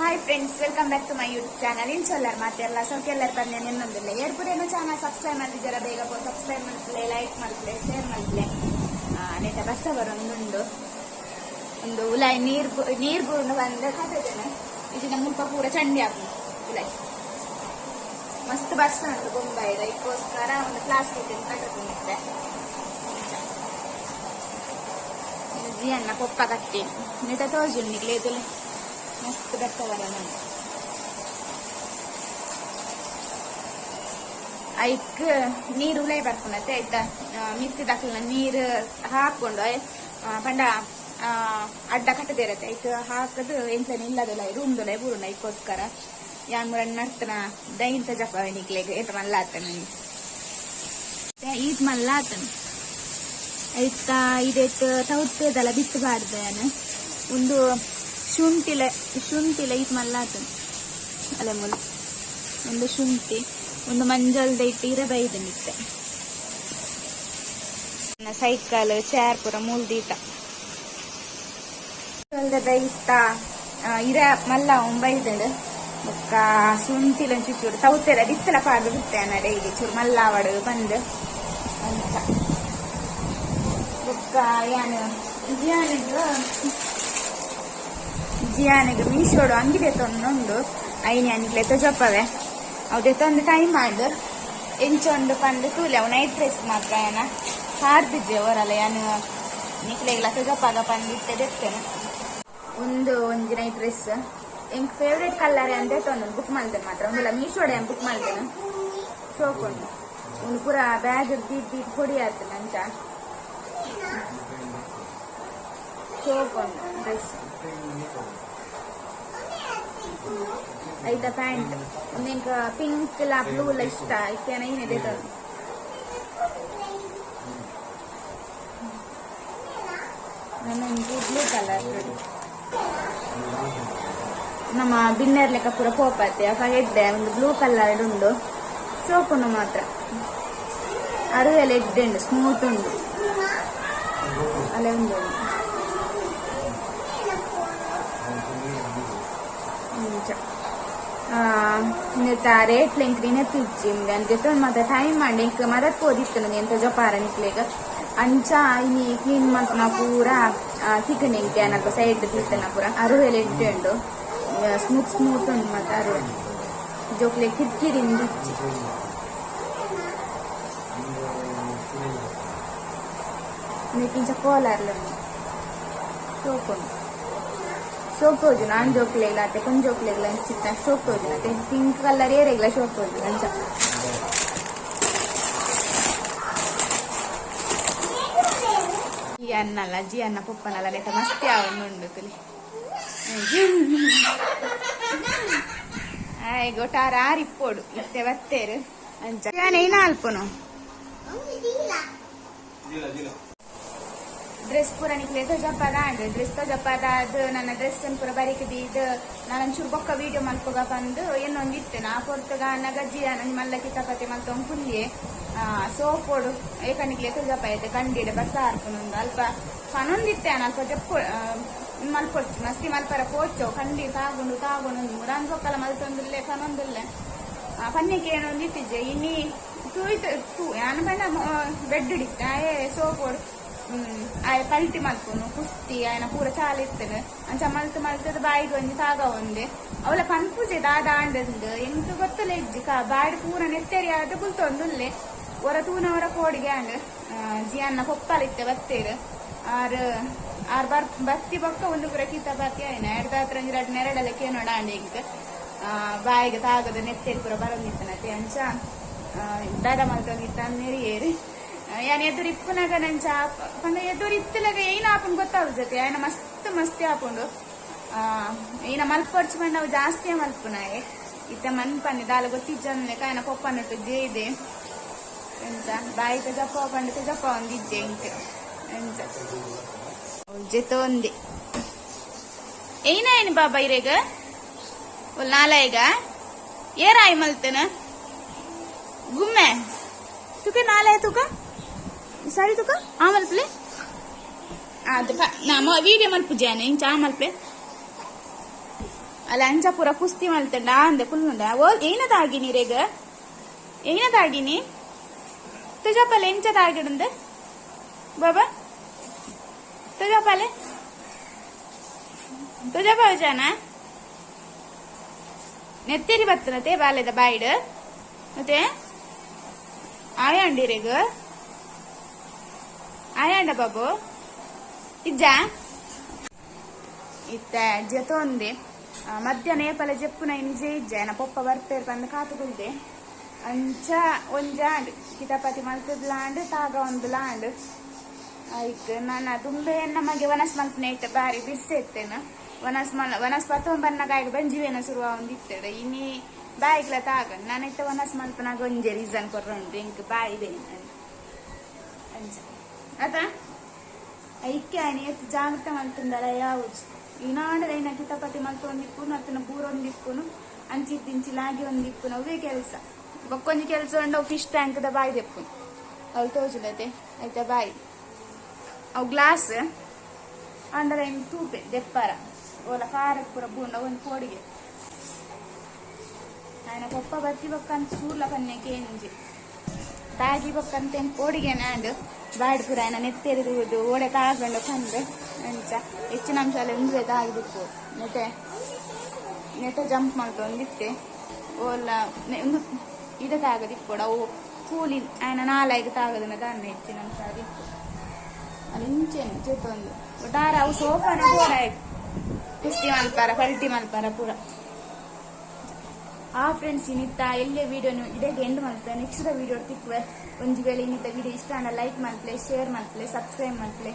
Hi friends, welcome back to my YouTube channel. ಇನ್ಸೊಲ್ಲರ್ ಮಾತೆಲ್ಲ ಸೌಖ್ಯಲ್ಲರ್ ಬಂದೆ ನಿನ್ನೊಂದಿಲ್ಲ ಏರ್ಪುರೇನು channel subscribe ಮಾಡ್ತಿದ್ದೀರ, ಬೇಗ ಪೋ ಸಬ್ಸ್ಕ್ರೈಬ್ ಮಾಡ್ಪ್ಲೆ, ಲೈಕ್ ಮಾಡ್ಪ್ಲೆ, ಶೇರ್ ಮಾಡ್ಪ್ಲೆ. ನೇತ ಬಸ್ಸ ಬರೊಂದುಂಡು ಒಂದು ಉಲಾಯ್ ನೀರು ನೀರು ಬೂರ್ಣ ಬಂದ ಕಥೆದೇನೆ ಇಜಿನ ಮುಲ್ಪ ಪೂರ ಚಂಡಿ ಆಪು ಉಲಾಯ್ ಮಸ್ತ್ ಬಸ್ ಉಂಟು ಬೊಂಬಾಯಿದ. ಇದಕ್ಕೋಸ್ಕರ ಒಂದು ಪ್ಲಾಸ್ಟಿಕ್ ಕಟ್ಟುತ್ತಿದ್ದೆ. ಜಿಯನ್ನ ಪೊಪ್ಪ ಕಟ್ಟಿ ನಿತ ತೋಜುಂಡು ನಿಗ್ಲೇದುಲೆ ಮಸ್ತ್ ಬರ್ಸ ಬರೋಣ. ಐಕ್ ನೀರು ಉಲೈ ಬರ್ಪುನತೆ ಆಯ್ತಾ, ಮಿತ್ತಿ ದಕ್ಲನ ನೀರು ಹಾಕೊಂಡು ಪಂಡ ಅಡ್ಡ ಕಟ್ಟದಿರತ್ತೆ. ಐಕ್ ಹಾಕದು ಎಂತನ ಇಲ್ಲದಲ್ಲ ರೂಮ್ದೊಲೆ ಬೂರುಂಡ. ಐಕ್ಕೋಸ್ಕರ ಯಾನ್ ಮುರನ್ ನರ್ತನ ದೈಂತ ಜಪ ನಿಕ್ಲೆಗ್ ಏತ ಮಲ್ಲ ಆತನ ಈತ್ ಮಲ್ಲ ಆತನ ಐತ ಇದೆಟ್ ತೌತೆದಲ್ಲ ಬಿತ್ತು ಬಾರ್ದ. ಯಾನ್ ಒಂದು ಶುಂಠಿಲ ಶುಂಠಿಲ ಈತ್ ಮಲ್ಲ ಆತನ ಅಲೆ ಮುಲ್ ಒಂದು ಶುಂಠಿ ಒಂದು ಮಂಜಲ್ದ ಇಟ್ಟು ಇರ ಬೈದು ನಿತ್ತೆ. ಸೈಕಲ್ ಚೇರ್ ಪೂರ ಮೂಲ್ದೀತ ದೈತ ಇರ ಮಲ್ಲ ಒಂಬೈದುಂಡು. ಬೊಕ್ಕ ಶುಂಠಿಲ ಚೂರು ತೌತೆದ ಬಿತ್ತಲ ಪಾಡ್ದು ಬಿತ್ತೆ ಡೈಲಿ ಚೂರು ಮಲ್ಲಾವಡು ಬಂದು ಅಂಚ. ಬೊಕ್ಕ ಯಾನ್ ಜಿಯಾನಿಗ್ ಜಿಯಾನಿಗ್ ಮೀಶೋಡು ಅಂಗಿ ತೊಂದುಂಡು. ಐನಿ ಅನಿಗ್ಲೆ ತೊಜಪ್ಪವೆ ಅವು ದೆತ್ತೊಂದು ಟೈಮ್ ಆಂಡ್ ಎಂಚ ಉಂಡು ಪಂದ್ ತೂಲೆ. ಅವು ನೈಟ್ ಡ್ರೆಸ್ ಮಾತ್ರ ಏನ ಹಾರ್ದಿಜ್ಜೆ ಓರಲ್ಲ ಯಾನ್ ನಿಕ್ಲೆಗ್ಲ ತೊಜಪ್ಪಾಗ ಪಂದ್ ಇತ್ತೆ ದೆತ್ತೇನೆ. ಒಂದು ಒಂಜಿ ನೈಟ್ ಡ್ರೆಸ್ ಎಂಕ್ ಫೇವ್ರೇಟ್ ಕಲರ್ ಅಂತ ತೊಂದು ಬುಕ್ ಮಲ್ತೇನೆ ಮಾತ್ರ. ಒಂದಿಲ್ಲ ಮೀಶೋಡೆ ಬುಕ್ ಮಲ್ತೇನೆ. ಶೋಕುಂಡು ಒಂದು ಪೂರ ಬ್ಯಾಗ್ ದೀದ್ ದೀದ್ ಪೊಡಿ ಆತನ ಅಂಚ ಶೋಕುಂಡು ಡ್ರೆಸ್. ಐತ ಪ್ಯಾಂಟ್ ಒಂದು ಎಂಕ್ ಪಿಂಕ್ ಲ ಬ್ಲೂ ಲ ಇಷ್ಟ ಇತ್ತೇನ ಏನಿದೆ. ನನಂಜಿ ಬ್ಲೂ ಕಲರ್ ನಮ್ಮ ಬಿನ್ನೆರ್ ಲೆಕ್ಕ ಪೂರ ಪೋಪತ್ತೆ ಅವಾಗ ಎಡ್ಡೆ ಒಂದು ಬ್ಲೂ ಕಲರ್ ಉಂಡು. ಸೋಪುಂಡು ಮಾತ್ರ ಅರುವೆಲ್ಲ ಎಡ್ಡೆ ಉಂಡು, ಸ್ಮೂತ್ ಉಂಡು ಅಲ್ಲೇ ಉಂಡು ಇಂಚ. ನೆತ್ತ ರೇಟ್ ಲೆಂಕ್ ನೆನಪಿಜ್ಜಿ ಅಂಚೆ ಮಾತ್ರ ಟೈಮ್ ಮಾಡಿ ಎಂಕ್ ಮದತ್ ಪೋದಿತ್ತು ಎಂತ ಜಪಾರ ನಿಕ್ಲೆಗ್ ಅಂಚ ಇನಿ ಕ್ಲೀನ್ ಮಲ್ಪುನ ಪೂರ ತಿಕ್ಕಂಡು ಎಂಕೆ ಅಲ್ಪ ಸೈಡ್ ತಿತ್ತನ ಪೂರ ಅರುವೆಲ್ಲ ಎಡ್ಡೆ ಉಂಡು, ಸ್ಮೂತ್ ಸ್ಮೂತ್ ಉಂಡು ಮಾತ್ರ. ಅರುವೆ ಜೋಕ್ಲೆ ಕಿರ್ಕಿರಿ ಇಜ್ಜಿ. ಇಂಚ ಕೋಲಾರ್ಲ ಶೋಕ್ ಉಂಡು. ಶೋಕ್ ತೋಜುಂಡು ಆಣ್ ಜೋಕ್ಲೆಗ್ಲ ಅತ್ತೆ ಪೊಣ್ಣು ಜೋಕ್ಲೆಗ್ಲ ಚಿತ್ತ ಶೋಕ್ ತೋಜುಂಡು ಅತ್ತೆ. ಪಿಂಕ್ ಕಲರ್ ಏರೆಗ್ಲ ಶೋಕ್ ತೋಜುಂಡು ಅಂಚ. ಜಿ ಅನ್ನಲ್ಲ ಜಿ ಅನ್ನ ಪೊಪ್ಪನಲ್ಲ ನೆಟ ಮಸ್ತಿ ಆವೊಂದುಂಡು ತುಲಿ. ಆಯ್ ಗೊಟಾರ ಆರಿಪ್ಪೋಡು ಇತ್ತೆ ಬತ್ತೇರು ಅಂಚ ಏನ ಅಲ್ಪನು ಡ್ರೆಸ್ ಪೂರ ನಿಕ್ಲೆ ತೋಜಪ್ಪದ ಆಂಡ್ ಡ್ರೆಸ್ ತೋಜಪ್ಪದ. ಅದು ನನ್ನ ಡ್ರೆಸ್ ಪೂರ ಬರಿಕ್ ದೀದ್ ನಾನು ಒಂಚೂರು ಬೊಕ್ಕ ವೀಡಿಯೋ ಮಲ್ಪುಗ ಪಂದ್ ಏನೊಂದು ಇತ್ತೆ ನಾ ಪೊರ್ತುಗ ನಗ ಜಿಯ ನಂಜಿ ಮಲ್ಲ ಕಿತಾಪತಿ ಮಲ್ತೊಂದು ಕುಲ್ಲಿಯೆ ಸೋಪೋಡು ಏಕನಿಕ್ಲೆ ತೋಜಪ್ಪ ಐತೆ ಕಂಡಿಡೆ ಬಸ್ ಆರ್ಪುನೊಂದು ಅಲ್ಪ ಪನೊಂದಿತ್ತೆ ಅಲ್ಪ ಜಪ್ಪು ಮಲ್ಪೊಚ್ಚು ಮಸ್ತಿ ಮಲ್ಪರ ಪೋಚೋ ಕಂಡಿ ತಾಗುಂಡು ತಾಗುಂಡು ಮುರಾನ್ ಬೊಕ್ಕಲ ಮಲ್ತೊಂದುಲ್ಲೆ ಪನೊಂದುಲ್ಲೆ ಪನ್ನಿಕೆ ಏನೊಂದು ಇತ್ತಿಜ್ಜೆ ಇನಿ ತೂಯ್ತ ತೂ ಯಾನ್ ಪಂಡ ಬೆಡ್ ಇಡಿತ್ತೆ ಆಯೆ ಸೋಪೋಡು ಆಯೆ ಪಲ್ಟಿ ಮಲ್ಪುನು ಕುಸ್ತಿ ಆಯನ ಪೂರ ಚಾಲ ಇತ್ತನು ಅಂಚ ಮಲ್ತ್ ಮಲ್ತದ ಬಾಯಿಗೆ ಒಂಜಿ ತಾಗ ಒಂದೆ ಅವಳ ಪನ್ಪುಜೆ ದಾದ ಆಂಡಂದು ಎಂಕ್ ಗೊತ್ತಲ ಇಜ್ಜಿ ಕಾ ಬಾಯಿಡ್ ಪೂರ ನೆತ್ತೆರಿ ಆದ್ ಕುಲ್ತೊಂದುಲ್ಲೆ ಒರ ತೂನ ಒರ ಕೋಡಿಗೆ ಆಂಡ್ ಜಿಯನ್ನ ಪೊಪ್ಪಲಿತ್ತೆ ಬತ್ತೇರು ಆರ್ ಆರ್ ಬರ್ ಬತ್ತಿ ಬೊಕ್ಕ ಒಂದು ಪೂರ ಕಿತಾಪತಿ ಆಯ್ನ ಎಡ್ದಾತ್ರ ಒಂಜಿ ರಡ್ಡ್ ನೆರಡಲ ಕೇನೋಡ ಆಂಡ್ ಎಂಕ್ ಬಾಯಿಗೆ ತಾಗದ ನೆತ್ತೆರಿ ಪೂರ ಬರೊಂದಿತ್ತನತೆ ಅಂಚ ದಾದ ಮಲ್ತೊಂದಿತ್ತ ನೆರಿಯೇರು. ಯಾನ್ ಎದುರು ಇಪ್ಪುನಗ ನಂಚ ಪಂಡ ಎದುರು ಇತ್ತಲಗ ಏನ ಆಪುಂಡು ಗೊತ್ತಾವು ಜೊತೆ ಆಯನ ಮಸ್ತ್ ಮಸ್ತಿ ಆಪುಂಡು. ಈನ ಮಲ್ಪೊರ್ಚು ಪಂಡ ಅವು ಜಾಸ್ತಿ ಮಲ್ಪುನಾಯೆ ಇತ್ತೆ ಮನ್ಪನ್ನಿ ದಾಲ ಗೊತ್ತಿಜ್ಜನ್ಲೆಕ ಆಯನ ಪೊಪ್ಪನೊಟ್ಟು ಜೇದೆ ಎಂತ ಬಾಯಿ ತಜಪ್ಪ ಪಂಡ ತಜಪ್ಪ ಒಂದಿಜ್ಜೆ ಎಂಕ್ ಎಂತ ಜೆತೊಂದೆ ಏನಾಯನ್ ಬಾಬಾ ಇರೆಗ ನಾಲಾಯಿಗ ಏರಾಯ್ ಮಲ್ತನ ಗುಮ್ಮೆ ತುಕ ನಾಲಾಯ ತುಕ ಸಾರಿ ತುಕ ಆ ಮಲ್ಪಲೆ ಅದು ನಾ ವೀಡಿಯೋ ಮಲ್ಪುಜಾನೆ ಇಂಚ ಆ ಮಲ್ಪಲೆ. ಅಲ್ಲ ಅಂಚ ಪೂರ ಕುಸ್ತಿ ಮಲ್ತಂಡ ಅಂದೆ ಕುಲ್ಲುಂಡ ಓ ಏನದಾಗಿನಿ ರೇಗ ಏನದಾಗಿನಿ ತುಜಾಪಲೆ ಎಂಚದಾಗಿಡಂದ ಬಾಬಾ ತುಜಾಪಲೆ ತುಜಾಪ ಜಾನ ನೆತ್ತೇರಿ ಬತ್ತನತೆ ಬಾಲೆದ ಬಾಯ್ಡ್ ಮತ್ತೆ ಆಯಾಂಡಿರೇಗ ಆಯಾಂಡ ಬಾಬು ಇಜ್ಜಾ ಇತ್ತ ಜತೊಂದೆ ಮಧ್ಯಾಹ್ನ ಏಪಲ ಜಪ್ಪುನ ನಿಜ ಇಜ್ಜ ಏನ ಪೊಪ್ಪ ಬರ್ಪೇರ್ ಬಂದು ಕಾತುಗುಲ್ದೆ ಅಂಚ ಒಂಜಾಂಡ್ ಕಿತಾಪತಿ ಮಲ್ತದ್ಲಾಂಡ್ ತಾಗ ಒಂದು ಲಾಂಡ್ ಐಕ್ ನನ್ನ ತುಂಬೆ ನಮಗೆ ವನಸ್ ಮಲ್ಪನೆ ಇಟ್ಟ ಬಾರಿ ಬಿರ್ಸೆ ಇತ್ತೇನ ವನಸ್ ಮಲ್ ವನಸ್ ಪತ್ತೊಂಬನ್ನ ಗಾಯಕ ಬಂಜಿವೇನ ಶುರುವ ಒಂದು ಇತ್ತಡ ಇನಿ ಬಾಯಿಗ್ಲ ತಾಗ ನಾನಿತ್ತ ವನಸ್ ಮಲ್ಪನಾಗ ಒಂಜೆ ರೀಸನ್ ಕೊರ್ರಂಡು ಇಂಕ್ ಬಾಯಿ ಬೇನ ಅಂಚ ಅತ ಐಕ್ಕೆ ಆಯ್ನ ಎತ್ತು ಜಾಗ್ರತೆ ಮಲ್ತುಂಡಲ ಯಾವುದು ಈನಾಂಡದ ಐನ ಕಿತಾಪತಿ ಮಲ್ತ ಒಂದಿಪ್ಪುನು ಅತ್ತನ ಬೂರ ಒಂದಿಪ್ಪುನು ಅಂಚಿದ್ದಿಂಚಿ ಲಾಗಿ ಒಂದಿಪ್ಪುನು ಅವೇ ಕೆಲಸ ಬೊಕ್ಕೊಂಜಿ ಕೆಲಸ ಉಂಡು ಫಿಶ್ ಟ್ಯಾಂಕ್ ದ ಬಾಯಿ ದೆಪ್ಪುನು ಅವು ತೋಜುಲತೆ ಆಯ್ತಾ ಬಾಯಿ ಅವು ಗ್ಲಾಸ್ ಅಂಡರ ಐನ್ ತೂಪೆ ದೆಪ್ಪರ ಓಲ ಖಾರಕ್ಕೆ ಪೂರ ಬೂಂಡ ಒಂದು ಪೋಡಿಗೆ ఆయన ಪೊಪ್ಪ ಬತ್ತಿ ಬೊಕ್ಕಂತ ಸೂರ್ಲ ಪನ್ನೆ ಕೇಂಜಿ ತಾಗಿ ಬೊಕ್ಕಂತ ಪೋಡಿಗೆ ನಾಂಡು ಬಾಡ್ ಪೂರ ఆయన ನೆತ್ತೆರಿದು ಓಡೆ ತಾಗೊಂಡು ಪಂದು ಅಂಚ ಹೆಚ್ಚಿನ ಅಂಶ ಒಂದುವೆ ತಾಗಿ ದಿಪ್ಪು ನೆಟೆ ನೆಟೆ ಜಂಪ್ ಮಲ್ತೊಂದಿತ್ತೆ ಓಲ ಒಂದು ಇಡ ತಾಗದಿಪ್ಪೋಡು ಅವು ಕೂಲಿ ఆయన ನಾಲಾಯ್ಗೆ ತಾಗದನ್ನ ದಾನ್ನ ಹೆಚ್ಚಿನ ಅಂಶ ದಿಪ್ಪು ಅಲ್ಲಿ ಇಂಚೆನು ಜೊತೊಂದು ಒಟ್ಟಾರೆ ಅವು ಸೋಫಾನ ಪೂರ ಕುಸ್ತಿ ಮಲ್ಪಾರ ಪಲ್ಟಿ ಮಲ್ಪಾರ ಪೂರ. ಆ ಫ್ರೆಂಡ್ಸ್ ಇನ್ನಿತ್ತ ಎಲ್ಲೇ ವಿಡಿಯೋನು ಇಡೀ ಎಂಡ್ ಮಲ್ಪೆ ನೆಕ್ಸ್ಟ್ ವಿಡಿಯೋ ತಿಕ್ಕುವೆ. ಒಂಜಿ ವೇಳೆ ಇನ್ನಿತ್ತ ವಿಡಿಯೋ ಇಷ್ಟ ಆಂಡ ಲೈಕ್ ಮಲ್ಪಲೆ, ಶೇರ್ ಮಲ್ಪಲೆ, ಸಬ್ಸ್ಕ್ರೈಬ್ ಮಲ್ಪಲೆ.